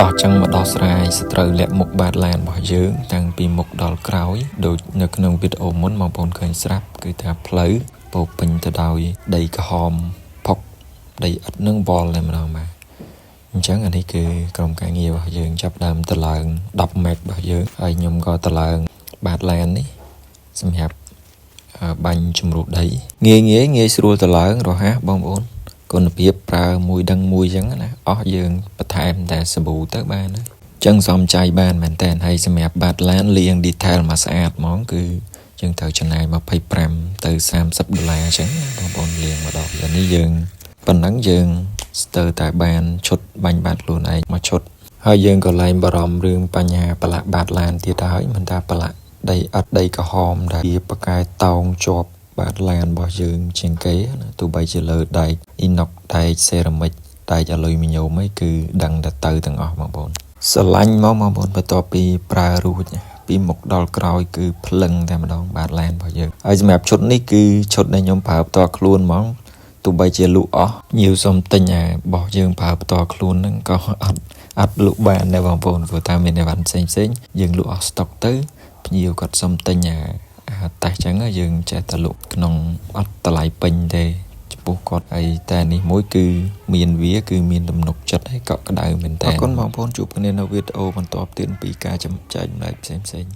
តោះចឹងមកដោះស្រាយសត្រូវលាក់មុខបាតឡានរបស់យើងតាំងពីមុខដល់ក្រោយដូចនៅក្នុងវីដេអូមុនបងប្អូនឃើញស្រាប់គឺថាផ្លូវពោពេញទៅដោយដីក្រហមផុកដីឥដ្ឋនឹងវល់តែម្ដងបាទអញ្ចឹងអានេះគឺក្រុមការងាររបស់យើងចាប់ដើមទៅឡើង10ម៉ែត្ររបស់យើងហើយខ្ញុំក៏ទៅឡើងបាតឡាននេះសម្រាប់បាញ់ជំរុះដីងាយងាយងាយស្រួលទៅឡើងរហ័សបងប្អូនគុណភាពប្រើមួយដឹងមួយអញ្ចឹងណាអស់យើងបន្ថែមតែសាប៊ូទៅបានណាចឹងសំចៃបានមែនតើហើយសម្រាប់បាតឡានលាង detail មកស្អាតហ្មងគឺយើងត្រូវចំណាយ25ទៅ30ដុល្លារអញ្ចឹងបងប្អូនលាងម្ដងយ៉ាងនេះយើងប៉ុណ្ណឹងយើងស្ទើរតែបានឈុតបាញ់បាតខ្លួនឯងមួយឈុតហើយយើងក៏លែងបារម្ភរឿងបញ្ហាប្រឡាក់បាតឡានទៀតហើយមិនថាប្រឡាក់ដីឥដ្ឋដីក្រហមដែលវាប្រកែតោងជាប់បាតឡានរបស់យើងជាងគេណាទោះបីជាលើដែកអ៊ីណុកដែកសេរ៉ាមិចដែកអាលុយមីញ៉ូមអីគឺដឹងតែទៅទាំងអស់បងប្អូនស្រឡាញ់មកបងប្អូនបន្ទាប់ពីប្រើរួចពីមុខដល់ក្រោយគឺភ្លឹងតែម្ដងបាតឡានរបស់យើងហើយសម្រាប់ឈុតនេះគឺឈុតដែលខ្ញុំប្រើផ្ទាល់ខ្លួនហ្មងទោះបីជាលក់អស់ញៀវសុំទិញអារបស់យើងប្រើផ្ទាល់ខ្លួនហ្នឹងក៏អត់អត់លក់បានដែរបងប្អូនព្រោះថាមានអីវ៉ាន់ផ្សេងផ្សេងយើងលក់អស់ស្តុកទៅភ្ញៀវគាត់សុំទិញអាអាតេសចឹងយើងចេះតែលក់ក្នុងអត់តម្លៃពេញទេចំពោះគាត់ហើយតែនេះមួយគឺមានវាគឺមានទំនុកចិត្តហើយកក់ក្ដៅមែនតើអរគុណបងប្អូនជួបគ្នានៅវីដេអូបន្តទៀតពីការចែករំលែកផ្សេងៗ។